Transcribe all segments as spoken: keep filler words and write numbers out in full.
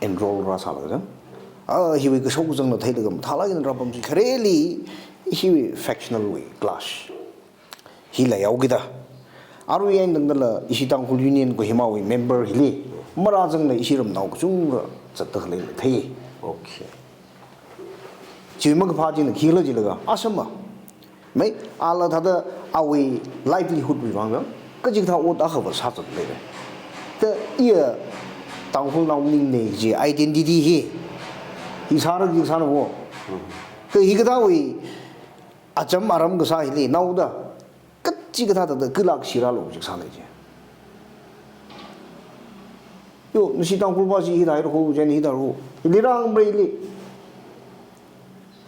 Enroll rāsālaga chang. Ah, hiwui kashok kazangla theilaga mathālāk eina rāpam chi khareli, hiwui factional wui clash hi leihaokida. Arui eina tangdala ishi Tangkhul Union Kohima wui member hili marāzangla ishi ramnao kachungkha zatda khalei thei. Okay. Chi makaphā china khikhala jilaga, Assam ma. Mai, ala thāda awui livelihood wui vang, kachikathā ot akhava sāzat leira. Kha iya Tangkhulnao maningna kaji identity hi, hi sāra kaji sāna wo. Kha hikathāwui acham aram kasā hili naoda, kachikathā thāda khalak shirālu kaji sāna chi. Yo, nashi Tangkhul pa chi hithāhaira kho, chieina hithāhaira kho. Hili rāhāngmara hili.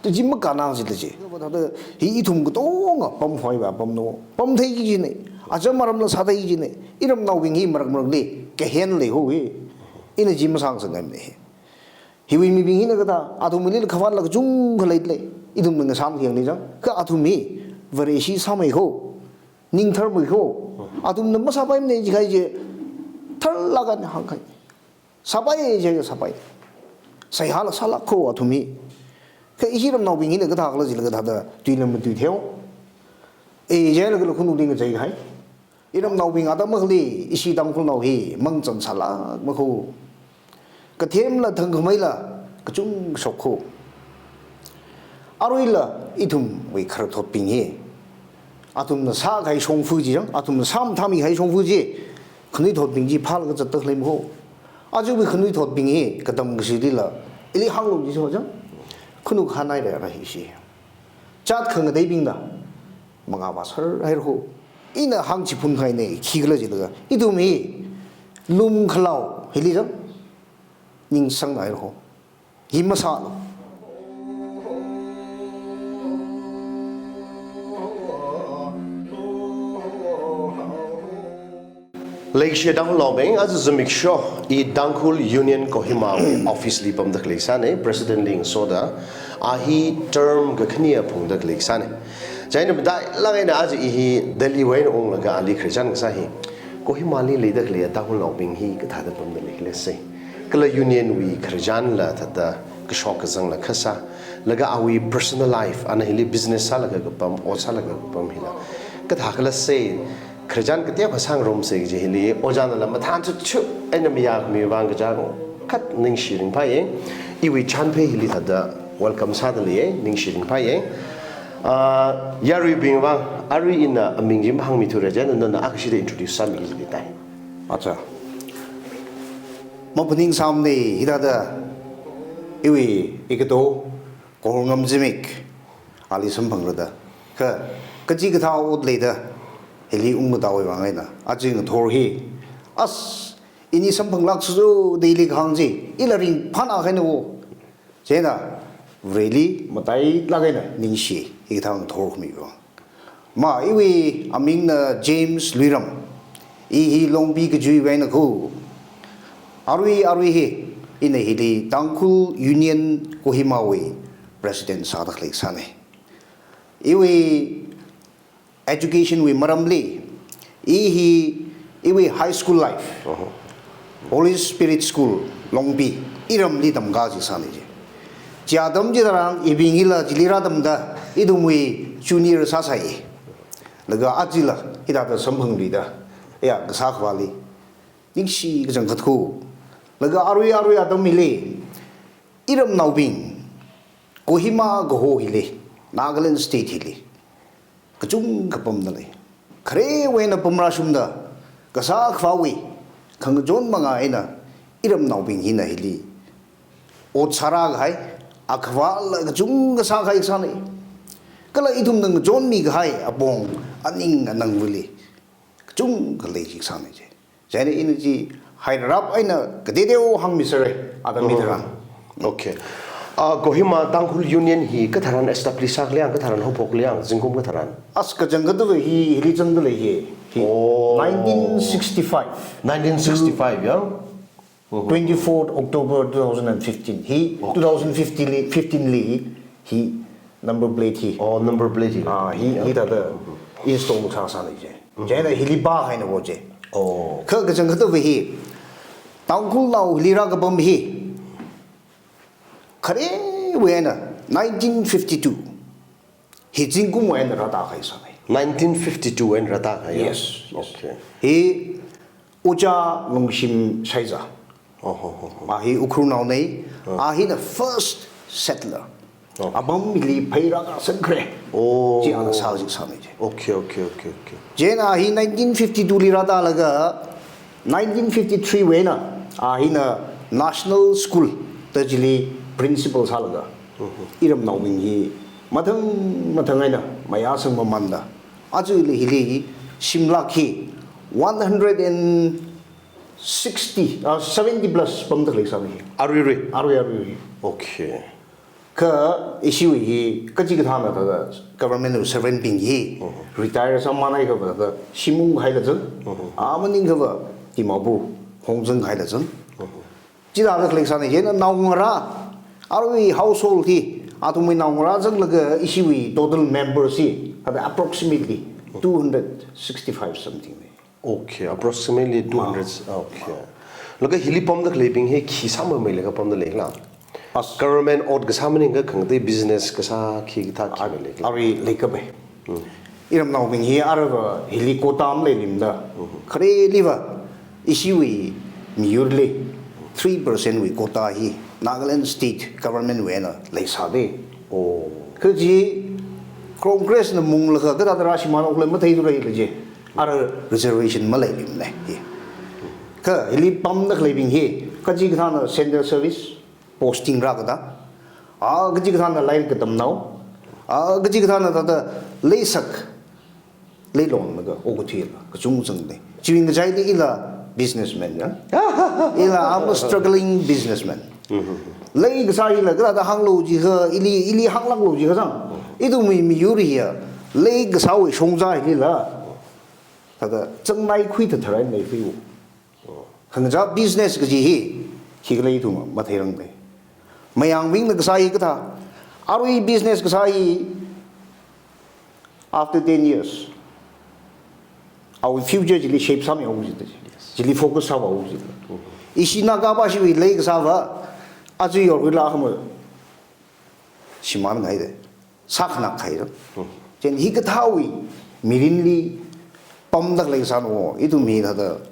Chi chi makānang chila chi. Thāda hi ithum katonga pamkhavai va pamna. Pamthei kajina. Acham aramla sāthei kajina. Iramnaobing hi marak marakli kahen lei kho hi. Ina chi masāngasakngaimana hi. Hiwui mibing hina kathā, athumlila khavātla kachungkha leilei. Ithumna ngasāmkhangai chang. Kha athum hi Vareshi sāmei kho. Ningtharmei kho. Athumna masāpaimana jikahai chi tharlāk eina hāngkahai. Sāpai jiakha sāpai. Seihāla sālāk kho athum hi. Kha ishi ramnaobing hina kathākhala jilaga thāda tuila matuitheiya. E, jilaga kala khanukli ngacheikahai. Iramnaobing atam akhali ishi Tangkhulnao hi mangchan sālākma kho. Kathemla thangkhameila kachungkha shok kho. Aruila ithumwui khararthotbing hi, athumna sākahai shongfa chi chang, athumna sāmathāmikahai shongfa chi, khanuithotbing chi phālaga zatda khalei ma kho. Ajawui khanuithotbing hi katam kashilila, ili hānglu jiso chang. Khanuk hānhaira hi ishi. Jat khangateibingna mangā vāserhaira kho. Ina hāngchiphunkhaina khikhala jilaga, ithum hi lumkhalao hili chang ningsanghaira kho. Hi masālu. Leishiya Tangkhulnaobing, aja zimiksho i Tangkhul Union Kohima office li pamda khalei sāna, president li ngasoda, a hi term kakhane phungda khalei sāna. Chieina matailāk eina aja i hi Delhi wui eina unglaga ali khararchan kasā hi, Kohimali leida khalei Tangkhulnaobing hi kathāda pamda leikhala se. Kala union wui khararchanla thāda kashok kazangla kasā. Laga awui personal life, ana hili business sālaga kapam, ot sālaga kapam hila kathākhala se. Khararchan kateokha sāngarumsa kaji hili, ojānala mathān chutchut eina mayākhami vang kachangkhat ningshi ringphāya. Iwui chanphei hili thāda welcome sāda leiya, ningshi ringphāya. Ah, yaruibing vang, arui ina aming chi mahāngmithura, chieina nana akhashida introduce sāmiki jitai. Acha. Maphaningsāmana hithāda iwui ikato Kohorngam Zimik ali samphangra da. Kha, kachikathā ot leida hili ungkatā wui vang eina, aja ngathor hi, as, ini samphanglāksa da ili kahāng chi, ila ringphānā kahaina wo. Chieina, Vareli matailāk eina ningshi, hikathā ngathorkhami vang. Ma, iwui amingna James Luiram. I hi Longpi kajiwui eina kho. Arui, arui hi, ina hili Tangkhul Union Kohima wui president sāda khalei sāna. Iwui education wui maramli, i hi, iwui high school life, Holy Spirit School, Longpi, iramli tamkā chi sāna chi. Chi atam chitharan, ibing hila chili rātamda, ithumwui junior sāsai. Laga ajala, hithāda samphangluida, ya, kasā khavāli ningshi kachangkhat kho. Laga arui arui atam hili, iramnaobing, Kohima kaho hili, Nagaland State hili, kachungkha pamda lei. Kharewui eina pamrāshungda, kasā khavāwui khangachon manga eina, iramnaobing hina hili ot sārākahai, akhavāla kachungkha sākahai sāna. Kala ithumna ngachonmikahai apong, aning anangwuili kachungkha lei chi sāna chi. Chieina ina chi hairap eina kateoteo hāngmisera, atam hitharan. Okay. Ah, Kohima Tangkhul Union hi katharan establish sākhala yang, katharan haophokhala yang, zingkum katharan? As kachangkhatva hi, hili zangda lei hi. Hi. Oh. Nineteen sixty-five. Nineteen sixty-five, ya? Twenty-fourth October two thousand and fifteen. Hi, okay, two thousand fifteen li, fifteen li, hi number plate hi. Oh, number plate hi. Ah, hi, yeah, hithāda install sāsālei chi. Chieina hili pākahaina wo chi. Oh. Kha kachangkhatva hi, Tangkhulnao hili rākapam hi kharewui eina nineteen fifty-two. Hi zingkumwui eina rātākahai sānei. Nineteen fifty-two eina rātākahai, ya? Yes, yes. Okay. Hi Ojā Lungshim Shaiza. Oh, ho, ho, ho. A hi Ukhrulnaonei. Ah. A hina first settler. Oh. Apam hili phei rākasangkhare. Oh. Chi ana sāzek sānei chi. Okay, okay, okay, okay. Chieina hi nineteen fifty-two li rātālaga, nineteen fifty-three wui eina, a hina National School da chili principal sālaga, mhm, iramnaobing hi mathang mathang eina mayāsang mamanda, aja hili, hili shimlāk hi one hundred and sixty, ah, seventy plus pamda khalei sānei. Aruirui? Arui, aruirui. Okay. Kha ishiwui hi kachikathāna thāda government wui servant bing hi, mhm, retire sāmānhaiakhava thāda shim unghaila zang, mhm, a maningkhava Dimapur hongzanghaila zang. Mhm. Chithāda khalei sānei. Chieina naongarā, arui household hi, athumwui naongarā zanglaga ishiwui total members hi, thāda approximately two hundred sixty-five something nei. Okay, approximately two hundred. Ah. Okay. Laga hili pamda khaleibing hi khi sāmameilaga pamda leila? As- Government ot kasā maningakha khangatei business kasā khikathā khi mei leila? Arui leikapai. Hmm. Iramnaobing hi aruiva hili quota maleimada. Mhm. Khareliva ishiwui miyurli three percent wui quota hi Nagaland State Government wui eina leisāda. Oh. Kaji Congress na munglaga kathāda rāshimān okhala matheithura leiji. Ara reservation maleimana hi. Kha hili pamda khaleibing hi kachikathāna central service posting rākada, a kachikathāna lairik katamnao, a kachikathāna thāda leisak, leilonlaga okathuila kachungkha zangda. Chiwui ngachaili ila businessman ya. Ila, I'm a struggling businessman. Mhm. Lei kasā hila kathāda hānglu jiakha, ili, ili hānglāklu jiakha zang, ithumwui miyur hiya lei kasāwui shongza hilila thāda chāngnai khuithatharai nei fiu. Khangachā business kaji hi khikhala ithum matheirangda. Mayangbingna kasā hi kathā, arui business kasā hi after ten years, our future chili shape sāmihaoki jida. Yes. Chili focus sāhaoki jida. Mm-hmm. Ishi Naga bashiwui lei kasāva, aja yorkhuila akhama shimānngaida, sākhanākhaira. Mm-hmm. Chieina hikathāwui mirinli pamda khalei sāna, ithum hi thāda.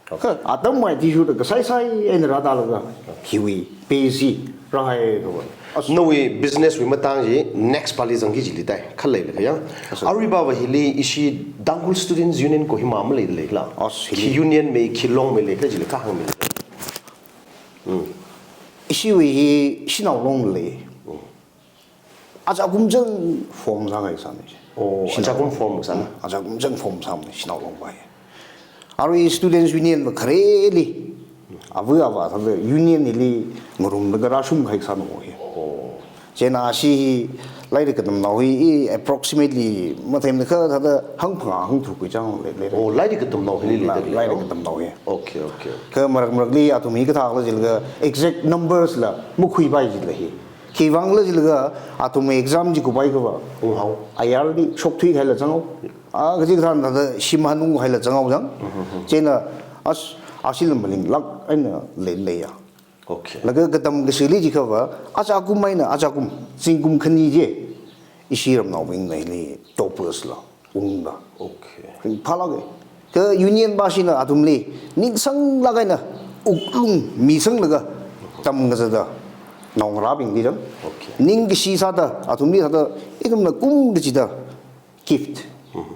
Okay. Kha atam mai thishuda kasāisai eina rātālaga, hiwui base hi rāhai kava. As- Nawui business wui matang chi next pali zangki chili tai, khalei leikha ya. As- Aruiva hili ishi Tangkhul Students Union Kohima maleila? As- Khi union mei, khi long mei leikhala chili kahāng mei. Mm. Ishiwui hi Shanao Long lei. Mm. Ajakum chang form sāngai sānei. Oh, shanao. Ajakum form sāna? Mm, ajakum chang form sāmana Shanao Long vai. Arui students union va khareli, ava ava thāda union hili ngarumlaga rāshungkahai sāna hi. Oh. Chieina ashi hi lairik katamnao hi, i approximately matheimana kha thāda hangphangā hangtharuk chang lei, lei. Oh, lairik katamnao hili lei, lai-, lei, lairik katamnao hi. Okay, okay. Kha marak marakli athum hi kathāla jilaga exact numbers la makhuipai jila hi. Khiwuivangla jilaga athum exam chi kupai kava. Unghao. Ayarli shokthuihaila zanghao. A kachikathāna thāda shimān unghaila zanghao zang. Mm-hmm. Chieina as-, ashila malinglāk eina lei, leiya. Okay. Laga katam kashili jiakhava, ajakum eina ajakum, zingkum khani chi, ishi ramnaobingna hili toppers la ungda. Okay. Ringphālāka. Kha union bashina athumli ningsanglāk eina wuklung misanglaga tamkazatda naongarābingli zang. Okay. Ningkashi sāda athumli sāda ithumna kum kachida gift. Mm-hmm.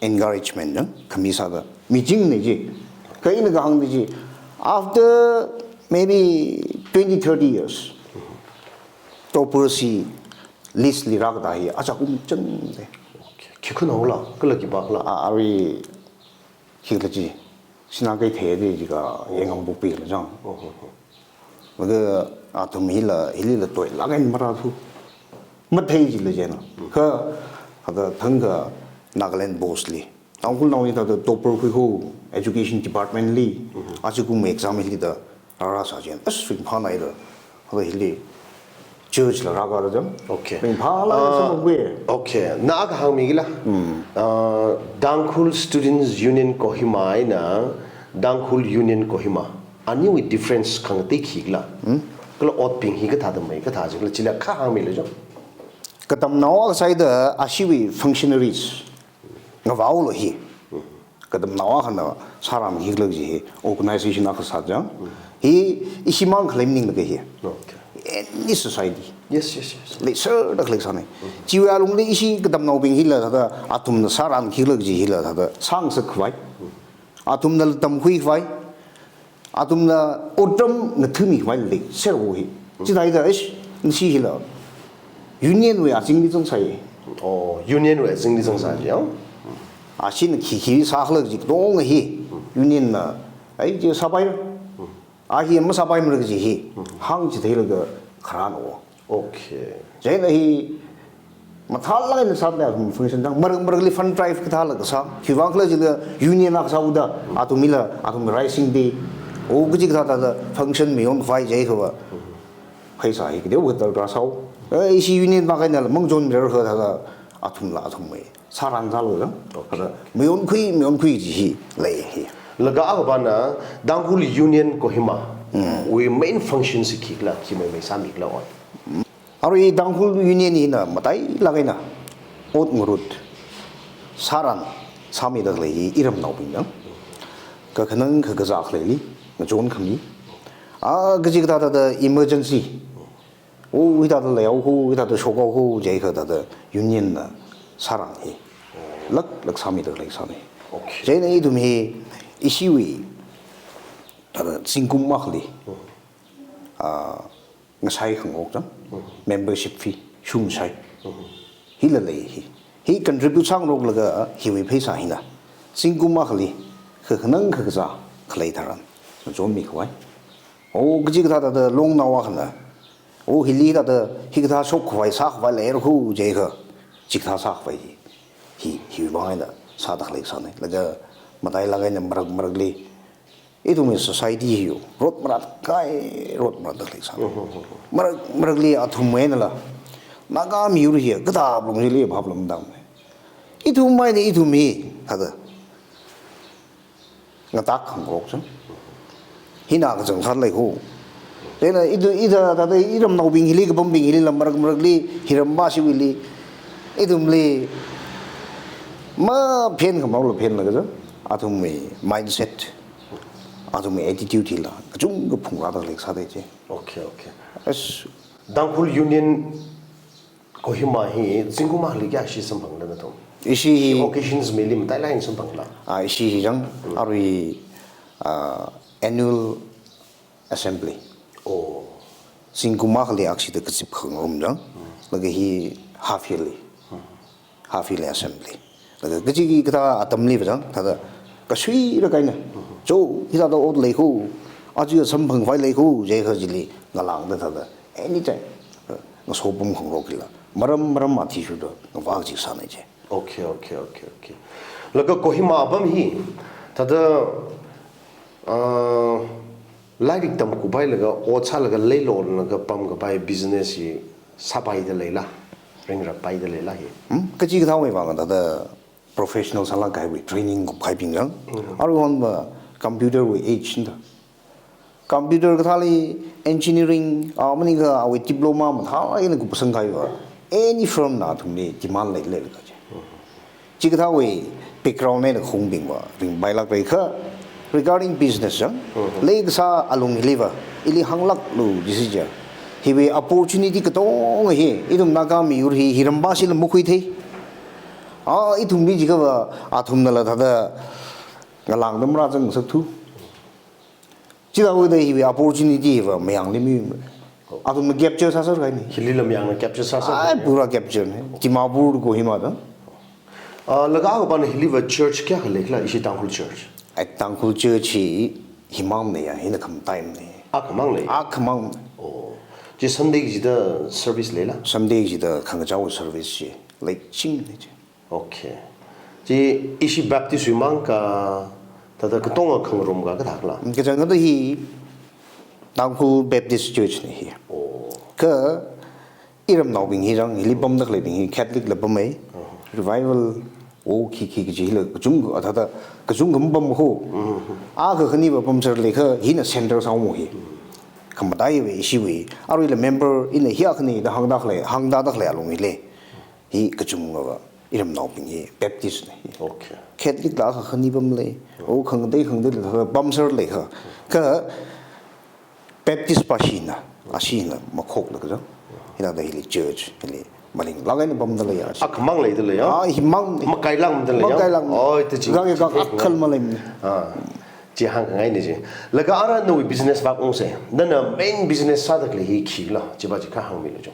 Encouragement, eh, khami sāda michingnei chi. Kha ina kahāngda chi, after maybe twenty, thirty years, toppers hi list li rākatā hi ajakum chang de. Khi khunaola, kala khipākhala? A, arui khikhala chi, Sinakeithei de jiakha Yengkhangbokpila zang. Oh, oh, oh. Laga athum hila, hilila toilāk eina marāthu. Mathei jila chieina. Kha, hada thangkha Nagaland Post li. Tangkhulnao hi thāda topper khuiho education department li. Mhm. Ajakum exam hili da rārāsā chieina. As ringphānāida. Hada hili church la rākada zang. Okay. Ringphālāka Ah, sāmangkhui. Okay. Na kahāng mikila. Hmm. Ah, Tangkhul Students Union Kohima eina Tangkhul Union Kohima. aniwui difference khangatei khikhala? Kala otbing hi kathāda mai, kathā jikhala, chila kha hāngmilu jo. Katamnao akha sāhaida ashiwui functionaries ngavālu hi. Katamnao akhana sāran khikhala kaji hi organization akha sā jang. Hi ishimang khalei maningla kahi. Okay. Any society. Yes, yes, yes. Leiserda khalei sāna. Chiwui alungli ishi katamnaobing hila thāda athumna sāran khikhala kaji hila thāda sāngasak khavai. Athumna tamkhui khavai. Athumna otram ngathami khavai leiser hi. Chithāhaida ish, nashi hila union wui azingli zangsai. Oh, union wui azingli zangsai yang? Ashina khi khi sākhala kaji katonga hi union na, ai, chi sāpaira. A hi masāpaimara kaji hi hāngchitheilaga kharāna. Okay. Chieina hi mathālāk eina sāda athum function jang, marak marakli fund drive kathāla kasā. Khiwuivang khala jila union akha sāhaoda athum hila, athum raising day, o kaji kathā thāda function mayon khavai jiakha va. Pheisā hi kateokha darkar sāhao. Eh, ishi union makainala mangachonmirar kha thāda athumla athumwui sāran sālu jang. Okay. Thāda mayonkhui, mayonkhui kaji hi lei hi. Laga akhava na Tangkhul Union Kohima wui main function chi khikhala, khi meimei sāmikhala ot? Arui Tangkhul Union hina matailāk eina ot ngarut sāran sāmida khalei hi iramnaobing jang. Kakhanang kakazā khaleili ngachon khami. A kaji kathā thāda emergency, o, hithāda leihaoho, hithāda shokhaoho jiakha thāda union na sāran hi laklāk sāmida khalei sāna. Okay. Chieina ithum hi ishiwui thāda zingkum akhali, ah, ngashai khangarok jang, membership fee shungshai. Hila lei hi. Hi contribute sāngaroklaga hiwui pheisā hina zingkum akhali kakhanang kakazā khalei tharan ngachonmi khavai. O, kaji kathā thāda longnao akhana, o, hili thāda hikathā shok khavai, sā khavai leira kho jiakha, chikathā sā khavai hi, hi, hiwuivang eina sāda khalei sāna. Laga matailāk eina marak marakli ithumwui society hi yo, rot marat kai, rot marat da khalei sāna. Marak marakli athumwui einala Naga miyur hi kathā phalung chili phap lam dam. Ithum mai ni ithum hi, thāda ngatak khangarok jang. Hina kachangkhat lei kho. Chieina ithum, ithāda, thāda iramnaobing hili kapambing hilila marak marakli hiram mashiwuili ithumli maphen khamao la phenlaga jang. Athumwui mindset, athumwui attitude hila kachungkha phungrāda khalei sāda chi. Okay, okay. As Tangkhul Union Kohima hi zingkum akhali kayākha samphangla nathum? Ishi hi occasions mili matailāk eina samphangla? Ah, ishi hi jang, arui, ah, annual assembly. Oh. Zingkum akhali akshida kazip khangarum jang. Laga hi half yearly. Half yearly assembly. Laga kaji kathā atamli va jang, thāda kasui rakaina. Cho, hithāda ot lei kho, aja samphang khavai lei kho, jiakha chili ngalāngda thāda anytime, eh, ngasopam khangarok hila maram maram athishurda ngavā kaji sāna chi. Okay, okay, okay, okay. Laga Kohima apam hi, thāda, ah, lairik tamkhuiphailaga, ot sālaga, leilolaga pamkapai business hi sāpaida leila, ringrappaida leila hi? Hmm? Kaji kathāwui vang thāda professional sālāk kahaiwui training kupkahaibing jang. Aruihon va computer wui age nda. Computer kathāli engineering, ah, maningakha awui diploma mathālāk eina kupsang kahai va, any firm na athumli demand leilei kaji. Chikathāwui background eina khaungbing va ringpailāk rai kha, regarding business jang, leikasā alung hili va, ili hānglāklu jisi ja. Hiwui opportunity katonga hi, ithum Naga miyur hi, hiram mashila makhuithei. Ah, ithumli jiakha va, athumnala thāda ngalāngda marāzangsakthu. Chithāhaoda hiwui opportunity va mayangli mi. Athumna capture sāser kahaina. Hilila mayangna capture sāser. Ai, pura capture na. Dimapur Kohima da. Ah, laga akhava na hili va church kayākha leikhala, ishi Tangkhul church? Ai, Tangkhul church hi himangna ya, hina khamataimanei. Akhamang lei? Akhamang. Oh. Chi Sunday kachida service leila? Sunday kachida khangachao service chi leichingna chi. Okay. Chi ishi Baptist wui mang ka, thāda katonga khangarum ka, kathākhala? Kachangkhatta hi Tangkhul Baptist Church na hi. Oh. Kha iramnaobing hi jang, hili pamda khaleibing hi Catholic la pamei. Oh. Revival O khi khi kaji hila kachung, athāda kachungkha mapam kho. Akha khaniva pamser leikha hina center sāmo hi. Khamataiwui, ishiwui. Aruila member ina hi akhani da hāngda khalei, hāngda da khalei alung hili. Hi kachungkhava iramnaobing hi Baptist na hi. Okay. Catholic la akha khani pamlei. O khangatei khangateila pamser leikha. Kha Baptist pāshina, ashina makhoklaga. Hithāda hili church, hili malinglāk eina pamda leiya. Akhamang leida leiya. Ah, himang. Makailāngda leiya. Makailāng. Oi, ta chi. Gak gak akhal maleimana. Ah. Chi hāngkhangaina chi. Laga ara nawui business vak ungsa. Nana main business sāda khalei hi khila, chiva chikha hāngmilu chong.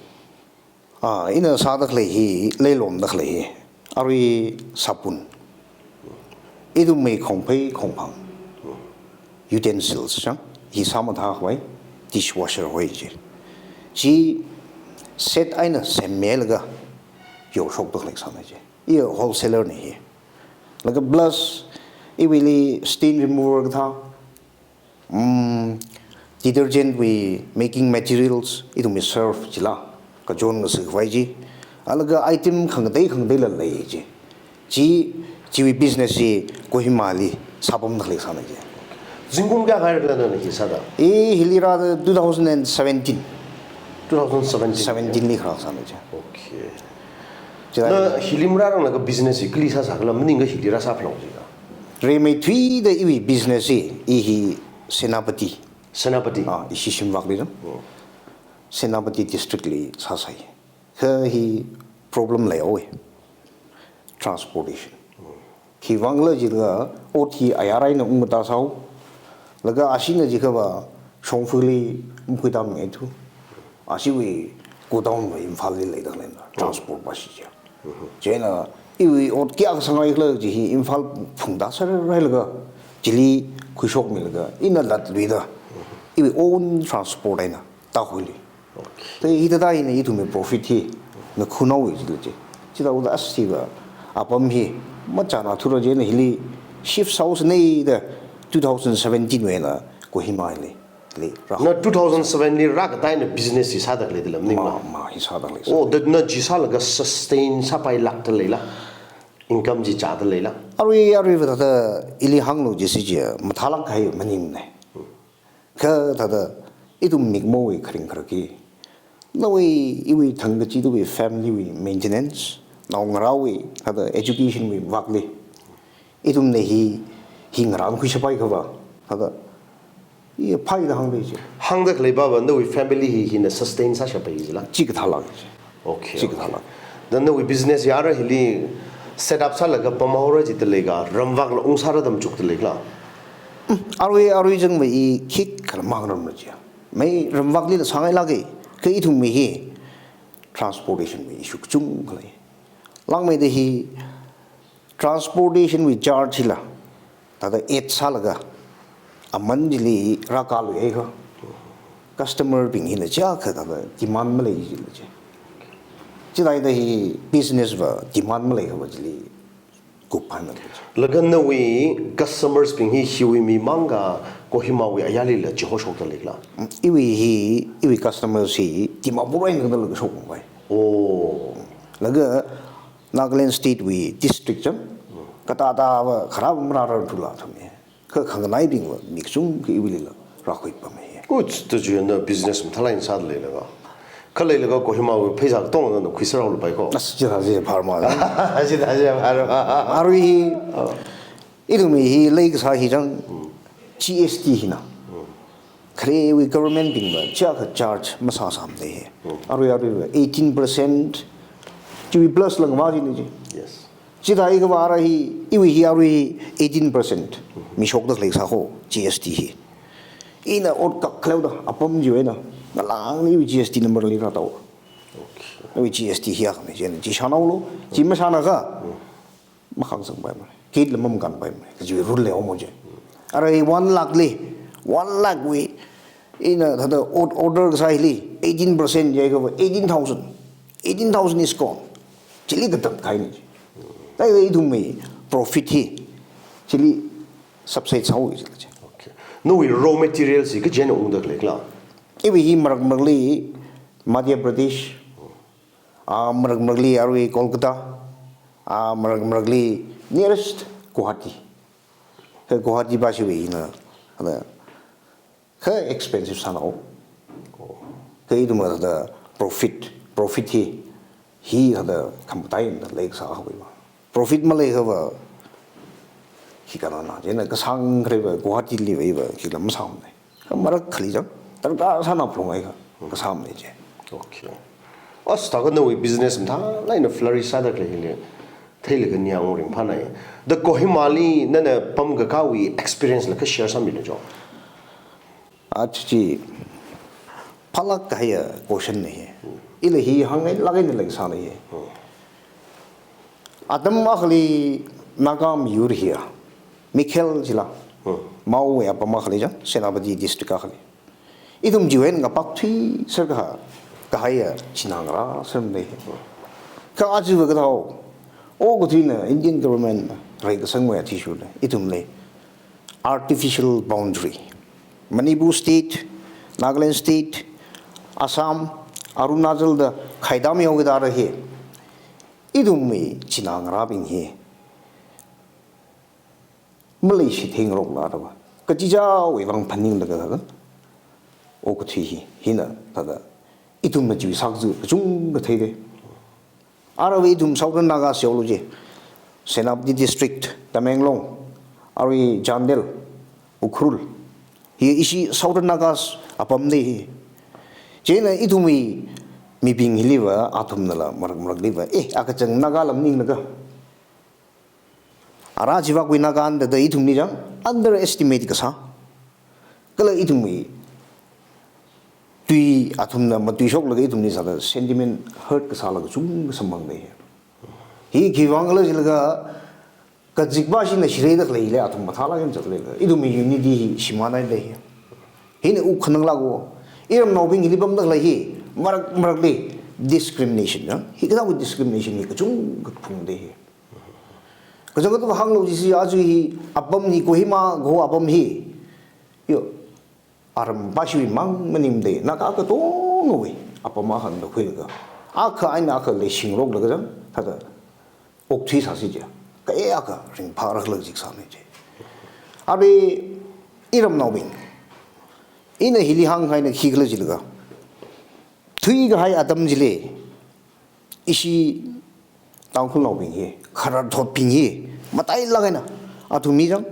Ah, ina sāda khalei hi, leilonda khalei hi. Arui sabon. Ithumwui khongphei khongphang. Utensils chang. Hi sāmathā khavai. Dishwasher hoi chi. Chi set eina semmilaga yorshokda khalei sāna chi. I wholesaler na hi. Laga plus, iwuili stain remover kathā. Mm, detergent wui making materials, ithumwui surf chila, kachon ngasi khavai chi. Alaga item khangatei khangateila lei chi. Chi, chiwui business chi Kohima li sāpamda khalei sāna chi. Zingkum kayākha rākhala nana hi sāda? I hili rāda two thousand and seventeen. Two thousand seventeen. Seventeen li kharā sāna chi. Okay. Chila na hili marāranglaga business hi kali sāsākhala maningakha hili rāsāphalung chi. Rimeithuida iwui business hi, i hi Senapati. Senapati. Ah, ishi shimvakli dam. Oh. Senapati district li sāsai. Kha hi problem leihaowa. Transportation. Oh. Khiwuivang khala jilaga ot hi ayar eina ungda sāhao. Laga ashina jikhava Shongfali makhuida mangaithu. Ashiwui godown va Imphal li leida leina. Transport va shi chi. Chieina, iwui ot kayākha sāngaikhala chi hi Imphal phungda sārailaga, chili khuishokmilaga, ina latluida, iwui own transport eina, tākhuili. Okay. Tai hithāda ina ithumwui profit hi, na khunaowui chila chi. Chithāda as chiva, apam hi, machānāthura chieina hili, shift sāhaosana da, two thousand seventeen wui eina, Kohima li. Li, rā. Na two thousand seven li rākatā eina business hi sāda khalei da lam ning ma, ma? Ma, hi sāda khalei sā. Oh, da na chi sālaga sustain sāpailākda leila? Income chi chāda leila? Arui, aruiva thāda ili hānglu jisi chi, mathālāk kahai maningmana. Kha thāda, ithum mikmowui kharing kharak hi. Nawui, iwui thangkachida wui family wui maintenance, naongarāwui, thāda education wui vakli. Ithumna hi, hi ngarānkhui shapaikhava, thāda, i phaida hāngda chi. Hāngda khalei pava, nawui family hi, hina sustain sāshapai jila? Chikathālāk chi. Okay, chikathālāk. Okay. Da nawui business ya ara hili set up sālaga pamhaora jida leikha, ramvakla ungsāra da machukda leikhala? Mm, arui, arui jang mai i khikhala mangaramra chi. Mai ramvaklila sāngailāka, kha ithumwui hi, transportation wui issue kachungkha lei. Langmeida hi, transportation wui charge hila, thāda add sālaga, aman chili rākaluihaiakha, customer bing hina chiyākha thāda demand malei jila chi. Chithāda hi business va demand maleikhava chili kuphaimana. Laga nawui customers bing hi hiwui mimang kha Kohimawui ayarlila chihoshokda leikhala? Iwui hi, iwui customers hi Dimapur eina khangatei laga shokpai. Oh. Laga Nagaland State wui district chang, katātā va kharā va marārarthula thame. Kha khanganaibing va mi kachungkha iwuilila rākhuipamhai. Good, to chi na business mathālāk eina sāda leilaga. Khaleilaga Kohimawui pheisā katongna khuisāra lupai ko. As, chithā chi pharma. Chithā chi pharma. Arui hi, oh, ithumwui hi leikasā hi chang, G S T hina. Kharewui government bing va chiyākha charge masāsāmana hi. Arui, arui va eighteen percent, chiwui plus langva jina chi. Yes. Chithākha ara hi, iwui hi arui eighteen percent mishokda khalei sā ho, G S T hi. Ina ot kak khaleoda, apam chiwui eina, ngalāngli iwui G S T number li rātao. Okay. Iwui G S T hi akhana, chieina chi shānaolu, chi mashānakha, makhangsangpaimana. Kitla makanpaimana. Kaji rule leihaomo chi. Ara hi one lakh li, one lakh wui, ina thāda ot-, order kasā hili, eighteen percent jiakha eighteen thousand. Eighteen thousand is gone. Chili katat kahaina chi. Thāda ithumwui profit hi, chili subside sāhaowa jila chi. Okay. Nawui raw materials hi kachi eina ungda leikhala? Iwui hi marak marakli Madhya Pradesh, ah, marak marakli arui Kolkata, ah, marak marakli Nearest Guwahati. Kha Guwahati bashiwui hina, hina, kha expensive sānao. Kha ithum thāda profit, profit hi, hi thāda khamataiya da leikasā haowa. Profit maleiakhava, hi kanana, chieina kasāng khareva, Guwahati liva, hilam sāmana. Kha marakhali chang, tarākha sāna phalunghaiakha, kasāmana chi. Okay. As thākha nawui business mathālāk eina flourish sāda khalei hili, theilaga ningyāng ringphānai. Da Kohimali nana pamkakāwui experience la kha share sāmilu jo. Achi chi, phalāk kahaiya question na hi. Ila hi hāngngailāk eina leisāna hi. Atam akhali Naga miyur hiya, Mikhel jila, Hmm. Maowui apam akhali chang, Senapati district akhali. Ithum chiwui eina ngapakthui sākahai, kahaiya china ngarā sāmana. Kha aja va kathāo, okathuina Indian government reikasangwui athishurda, ithumli artificial boundary, Manipur State, Nagaland State, Assam, Arunachal da khaida mihaokida rāhi. Ithumwui china ngarābing hi maleishitheingaroklaga, kachichāwui vang phaninglaga thāda, okathui hi, hina thāda, ithumna chiwui sākazā kachungkha theida. Aruiva ithum Southern Naga sālu chi, Senapati District, Tamenglong, arui Chandel, Ukhrul, hi ishi Southern Nagas apamna hi. Chieina ithumwui mibing hiliva, athumnala marak marakliva, eh, akachang Naga lam ninglaga, ara chivakwui Naga anda da ithumli chang underestimate kasā. Kala ithumwui tui athumna matuishoklaga ithumli sāda sentiment hurt kasāla kachungkha samphangda hi. Hi khiwui vang khala jilaga, kazipva shina shirida khaleila athum mathālāk eina zatleila, ithumwui unity hi shimānhaida hi. Hina wuk khananglāka. Iramnaobing hili pamda khalei hi, marak marakli discrimination chang. Hikathāwui discrimination hi kachungkha phungda hi. Kachangkhat va hānglu jisi aja hi apam hi Kohima kaho apam hi. Yo, aram bashiwui mang maningmada, Naga katongawui apam akhana khuilaga, akha eina akha leishingaroklaga chang, thāda okthui sāsi chi. Kha e akha ringphāra khala jik sāna chi. Arui iramnaobing, ina hili hānghaina khikhala jilaga, thuikahai atam chili, ishi Tangkhulnaobing hi, khararthotbing hi, matailāk eina, athum hi chang,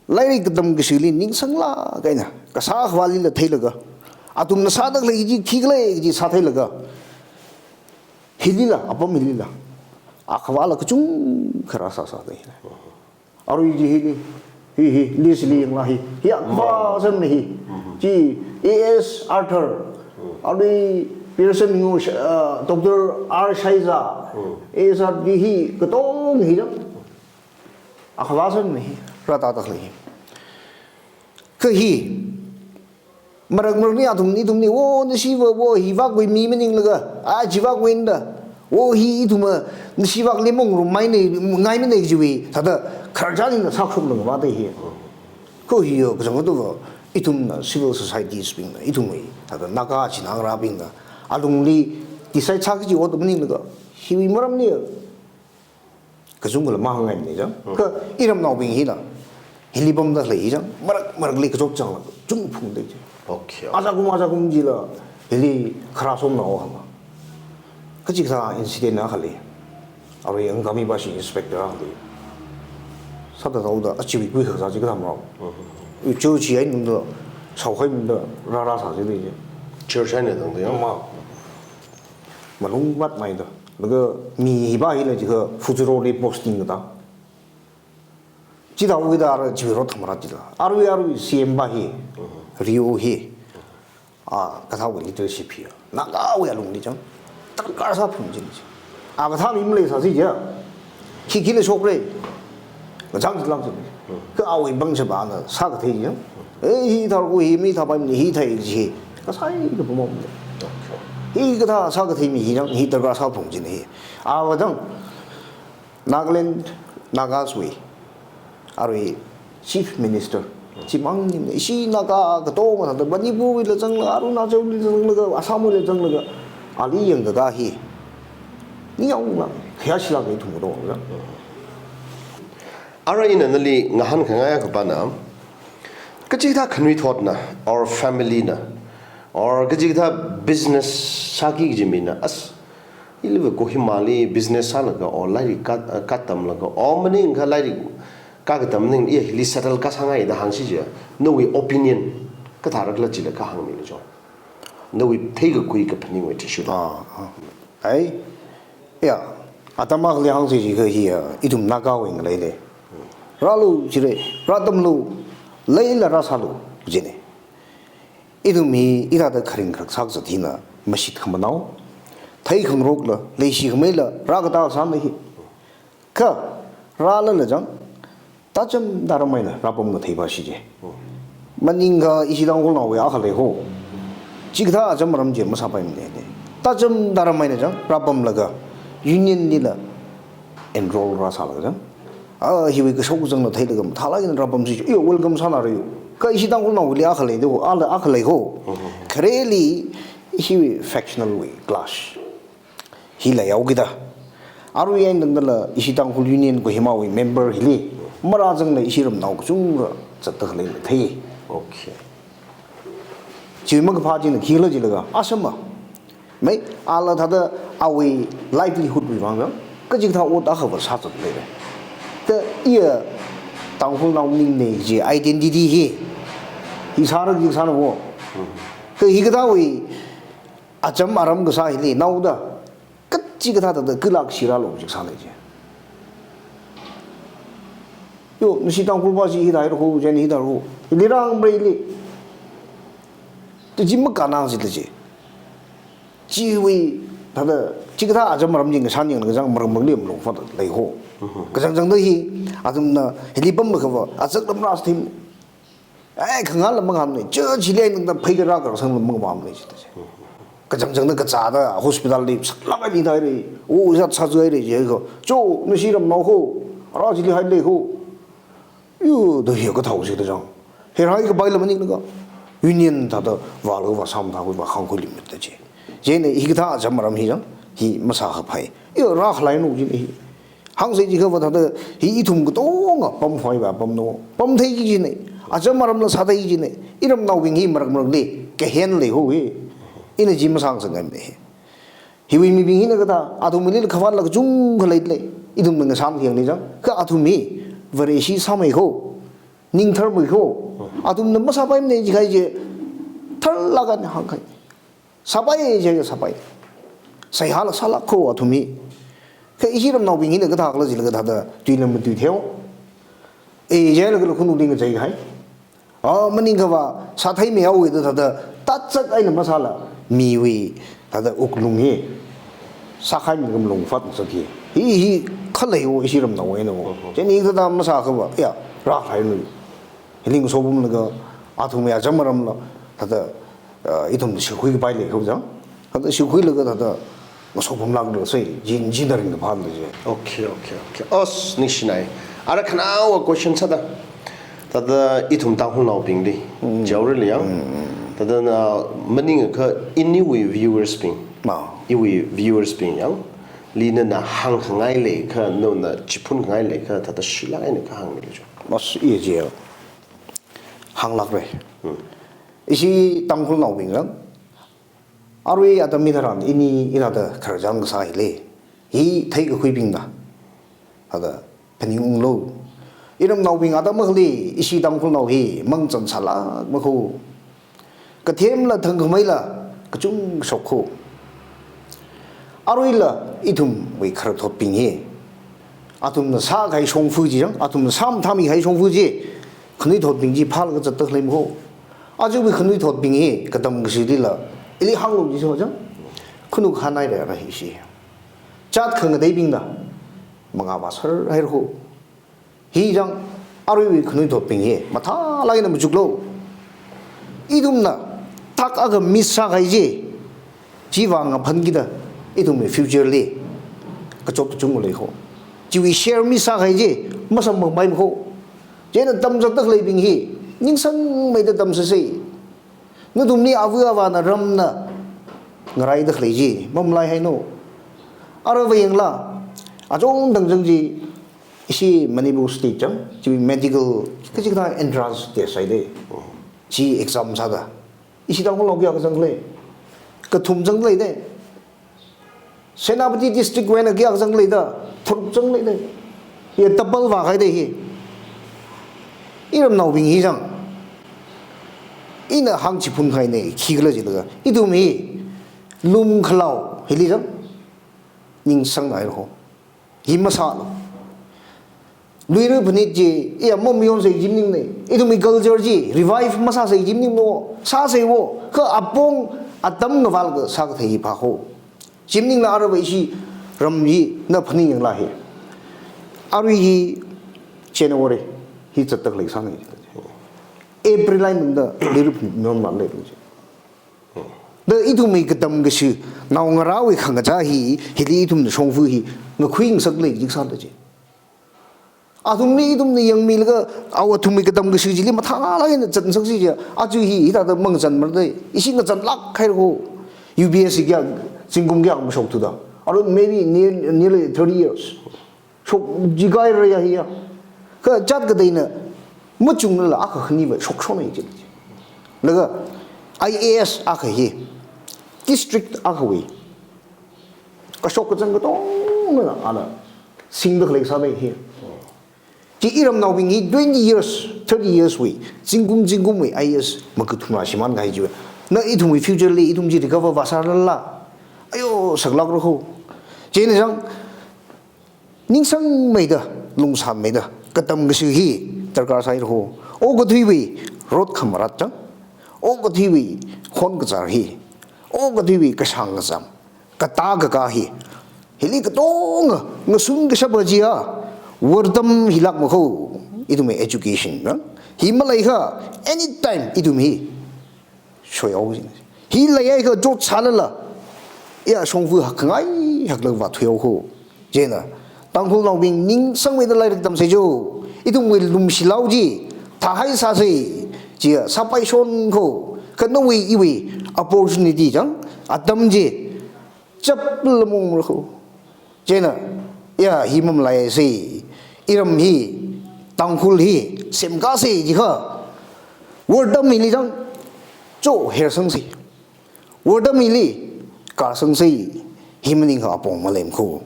lairik katam kashili ningsanglāk eina, kasā akhavālila theilaga, athumna sāda khalei chi khikhala chi sātheilaga, hilila, apam hilila, akhavāla kachungkha rāsāsāda hi. Arui chi hili, hi, hi, list li yangla hi, hi akhavā sāmana hi. Chi A S Arthur, arui Pearson Ngor, uh, Doctor R Shaiza, A S R B hi, katong hi chang. Akhavā sāmana hi, rātāda khalei hi. Kha hi, marak marakli athumli, ithumli, wo, nashiva, wo, hivakwui mi maninglaga, a, chivakwui eina da, wo, hi ithumva, nashivakli mangarummei na, ngaimana kajiwui, thāda khararchan eina sāshok lungvāda hi. Kha hi yo, kachangkhat va, ithumna civil societies bingna, ithumwui, thāda Naga china ngarābingna, alungli, decide sā kaji otda maninglaga, hiwui maramli, kachungkhala mahāngngaimana chang. Hmm. Kha iramnaobing hina, hili pamda khalei hi chang, marak marakli kachot changla, chung phungda chi. Okay. Ajakum, ajakum chila, hili kharā somnao hānga. Kachikathā incident akhali, arui Angami bashi inspector akhali, sāda thaoda, achiwui kui khakazā chi kathā marao. Hmm. Ui church eina da, shaokhai eina da, rārāsā chida chi. Church eina tangda ya? Ma. Malung vatmeida. Laga mi hiva hila jiakha Fujiroli posting katāda. Chithāhaokida ara chiwui rot thamara chila. Arui, arui C M va hi, Rio hi, a, kathāwui leadership hi, Nagawui alungli chang, darkar sāphung china chi. A kathā mi maleisāsi chi. Khi khila shokra. Ngachang chilāk china. Kha awui pangshap ana sākathei chi. Eh, hi thar ko hi mi thāpaimana hi thei chi. Kasai kapamam. Hi kathā sākathei mi hi chang, hi darkar sāphung china hi. Ava chang, Nagaland, Nagaswui, arui Chief Minister, chimang ningna, ishi Naga katonga thāda, Manipurwuila zanglaga, Arunachalwuila zanglaga, Assamwuila zanglaga, ali yangkaka hi, ningyāng la, khayāshilāk ithum katongla. Ara ina nali ngahānkhangai akhapana, kachikathā khanuithotna, or family na, or kachikathā business sāki kaji mina, as, iliva Kohimali business sālaga, or lairik ka-, katamlaga, or maningakha lairik kakatam ning, iya hili settle kasāngai da hāngsi chiakha, nawui opinion kathārakhala chila kahāngmilu cho. Nawui theikakhui kaphaningwui athishurda. Ah, ah. Ai, ya, atam akhali hāngsi chiakha hi, ah, ithum Nagawui ngalei lei. Rālu jire, rātamlu, leila rāsālu, jine. Ithum hi, hithāda kharing kharak sākazat hina, mashit khamanao, theikhangarokla, leishi khameila, rākatā sāna hi. Kha, rālala chang, tacham taram eina rāpam kathei pa shi je. Maningakha ishi Tangkhulnaowui akha lei ho. Chikathā acham aram chi masāpaimane. Tacham taram eina chang, rāpamlaga, union lila enroll rāsālaga chang. Ah, hiwui kashok kazangla theilaga, mathālāk eina rāpamsi je. Yo, welcome sānara yo. Kha ishi Tangkhulnaowuili akha lei do, ala akha lei ho. Khareli, hiwui factional wui clash. Hi leihaokida. Arui eina tangdala ishi Tangkhul Union Kohimawui member hili, marāzangla ishi ramnao kachungkha zatda khalei thei. Okay. Chi makaphā china khikhala jilaga, asama. Mai, ala thāda awui livelihood wui vang, kachikathā ot akhava sāzat lei. Kha iya Tangkhulnao maningna ji identity hi. Hi sāra ji sāna wo. Kha hikathāwui acham aram kasā hili, naoda, kachikathā thāda, khalak shirālu jik sāna je. Yo, nashi Tangkhul pa chi hithāhaira ho, jen hithāhaira ho. Hili rāngaprei li. Tu chi makānang sila je. Chiwui, thāda, chikathā acham aram chi ngashan yanglaga chang maram marali malung fat lei ho. Kachangchangda hi, athumna, hili pamlakhava, azak lam rāsthim. Ai, khangala mangam ne, church li ai nangda phei kara kara sang lam mangam ne, chita che. Kachangchangda kazāda, hospital li, saklāk ai ni dai re, o, zat sa zai re, je ko. Cho, nashi ramnao ho, ara chili hai lei ho. Yo, do hi kathao chida chang. He rai kapai lam maningakha. Union thāda, vālaga vāsam thākhui vākhangkhui limit da che. Jine, hikathā acham aram hi chang, hi masākhapai. Yo, rākhalainu jine hi. Hāngsi chiakhava thāda, hi ithum katonga pamkhavai va pamno, pamthei ki jine, acham aramla sāthei ki jine, iramnaobing hi marak marakli, kahen lei ho hi, ina chi masāngasakngaimane hi. Hiwui mibing hina kathā, athumlila khavātla kachungkha leilei, ithumna ngashan khayang ni chang, kha athum hi, Vareshi sāmei ho, ningtharmei ho, athumna masāpaimane jikhai je, tharlāk eina hāngkhai. Sāpai, jai sāpai. Seihāla sālāk ho athum hi. Kha ishi ramnaobing hina kathākhala jilaga thāda, tuila matuitheo. E, jailaga la khunuk ding jai khai. Ah, maningakha va, sāthei mihaowa da thāda, tachak eina masāla, miwui, thāda wuklung hi. Sākhai mi kam lung fat saki. Hi, hi, khalei wo, ishi ramnao eina wo. Jen hi thāda masākhava, ya, rākhalainu. Hili ngasopamlaga, athumwui acham aramla, thāda, ah, ithum shikhui kapai lei kho chang. Thāda shikhuilaga thāda, ngasopamlākla sai, jin, jin da ringda phan da je. Okay, okay, okay. Os, ningshinai. Ara khanaowa question sāda. Thāda ithum Tangkhulnaobingli. Jaori li yang. Thāda na maningakha iniwui viewers bing. Ma. Iwui viewers bing yang. Li nana hāngkhangai lei kha, nana chiphunkhangai lei kha, thāda shilāk eina kahāng lei cho. Mas iya je. Hānglākra. Ishi Tangkhulnaobing lang. Arui atam hitharan ini ina da khararchān kasā hili. Hi theikakhuibingna. Thāda phaningunglu. Iramnaobing atam akhali ishi Tangkhulnao hi mangchan sālāk makho. Kathemla thangkhameila kachungkha shok kho. Aruila ithumwui khararthotbing hi. Athumna sākahai shongfa chi chang, athumna sāmathāmikahai shongfa chi. Khanuithotbing chi phālaga zatda khalei makho. Ajawui khanuithotbing hi, katam kashilila, ili hānglu jiso chang. Khunuk hānhaira hi shi. Chat khangateibingna, mangā vāsar haira ho. Hi chang, aruiwui khanuithotbing hi, mathālāk eina machuklu. Ithumna, tak akha miss sākahai chi. Chiwui vang aphan kida, ithumwui future li, kachot kachung lei ho. Chiwui share miss sākahai chi, masamphangpai makho. Chieina tamzatda khaleibing hi, ningsangmeida tamsāsei. Nathumli ava avāna ramna, ngaraida khalei chi, mamalaihainu. Ara vāyangla, achon tangchang chi, Ishi Manipur State chang, chi medical, kachikathā entrance test haida. Chi exam sāda. Ishi Tangkhulnao kayākha zangkhala? Kathum zangkhala da. Senapati district wui eina kayākha zangkhala da? Tharuk zangkhala da. Ya double vākahai da hi. Iramnaobing hi chang. Ina hāngchiphunkahai ne, khikhala jilaga. Ithum hi lumkhalao hili chang. Ningsangngai ro. Hi masālu. Luira phanit chi, iya, mamayonsei jimning ne. Ithumwui culture chi revive masāsei jimning no. Sāsei wo. Kha apong atam ngavālaga sākathei pa ho. Jimningla arui ishi ram hi na phaningyangla hi. Arui hi January hi zatda khalei sāna. April line da luira phanit mayon malei chi. Da ithumwui katam kashi, naongarāwui khangachā hi, hili ithumna shongfa hi, ngakhuingasak lei jik sāda chi. Athumli ithumna yangmilaga, awo athumwui katam kashi chili mathālāk eina zatngasaksi chi, aja hi, hithāda mangazanmara da, ishi ngazanlāk kahai ro. U P S C kayā, zingkum kayā mashokthuda. Or maybe near, nearly thirty years. Shok jigai raya hiya. Kha jat kateina, machunglala akha khaniva shokshona chi. Laga I A S akha hi, district akhawui kashok kazang katongna ana singda khalei sāna hi. Chi iramnaobing hi twenty years, thirty years wui, zingkum zingkumwui I A S makathumla shimānkahai chi. Na ithumwui future li, ithum chi recover vāsārala. Ayo, saklāk ro ho. Chieina chang, ningsangmeida, lungsāmeida, katam kashi hi darkar sāi ro. Okathuiwui rot khamarat chang, okathuiwui khon kazar hi, okathuiwui kashāng kazam, katā kakā hi, hili katonga ngasun kashapa chiya, wortam hilāk makho, ithumwui education, na? Hi maleikha, anytime ithum hi shoyao jing. Hi leiakha chotsālala, ya shongfa hakkhangai haklāk vāthuiao ho. Chieina, Tangkhulnaobing ningsangmeida lairik tamsei jo. Ithumwui lumshilao chi, thāhaisāsei. Chiya sāpaishon kho. Kha nawui iwui opportunity chang, atam chi chapla mongmara kho. Chieina, ya, hi mamalaisei. Iram hi, Tangkhul hi, semkasei jikha. Wortam hili chang, cho hersangsei. Wortam hili, karsangsei. Hi maningakha apong malei kho.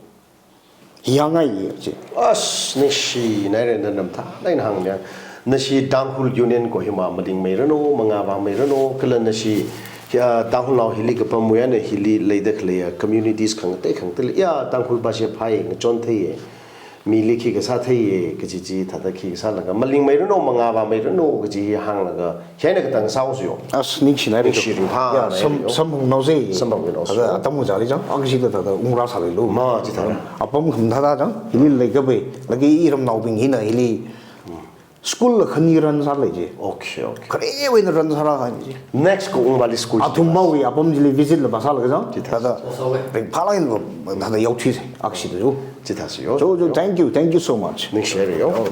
Hi hāngngai chi. As, ningshinaira, nana mathālāk eina hāngmiya. Nashi Tangkhul Union Kohima malingmeiranu, mangā vāmeiranu, kala nashi, ya, Tangkhulnao hili kapamwui eina hili leida khalei, ya, communities khangatei khangateili, ya, Tangkhul bhasha phāi, ngachon theiya, mili khikha sātheiya, kaji chi thāda khikha sālaga, malingmeiranu, mangā vāmeiranu, kaji hānglaga, hieina katang sāhaosa yo. As, ningshinaira. Ningshi ringphā, ya, naira sam, yo. Samphangnaosei. Samphangnaosei. Ada atam kachāli chang, akhashida thāda ungrāsāleilu. Ma, chithāda. Apam khamathāda chang, hili leikapai, lagi iramnaobing hina hili school la khani run sālei chi. Okay, okay. Kharewui eina run sārākahai chi. Next ko ungvāli school chi. Athumbawui apam chili visit la vāsālaga chang, chithā. Thāda ringphālāk eina thāda yaothuisei, akhashida jo. Chithāsa yo. Jo, jo, thank you, thank you so much. Ningshinaira yo. Jo.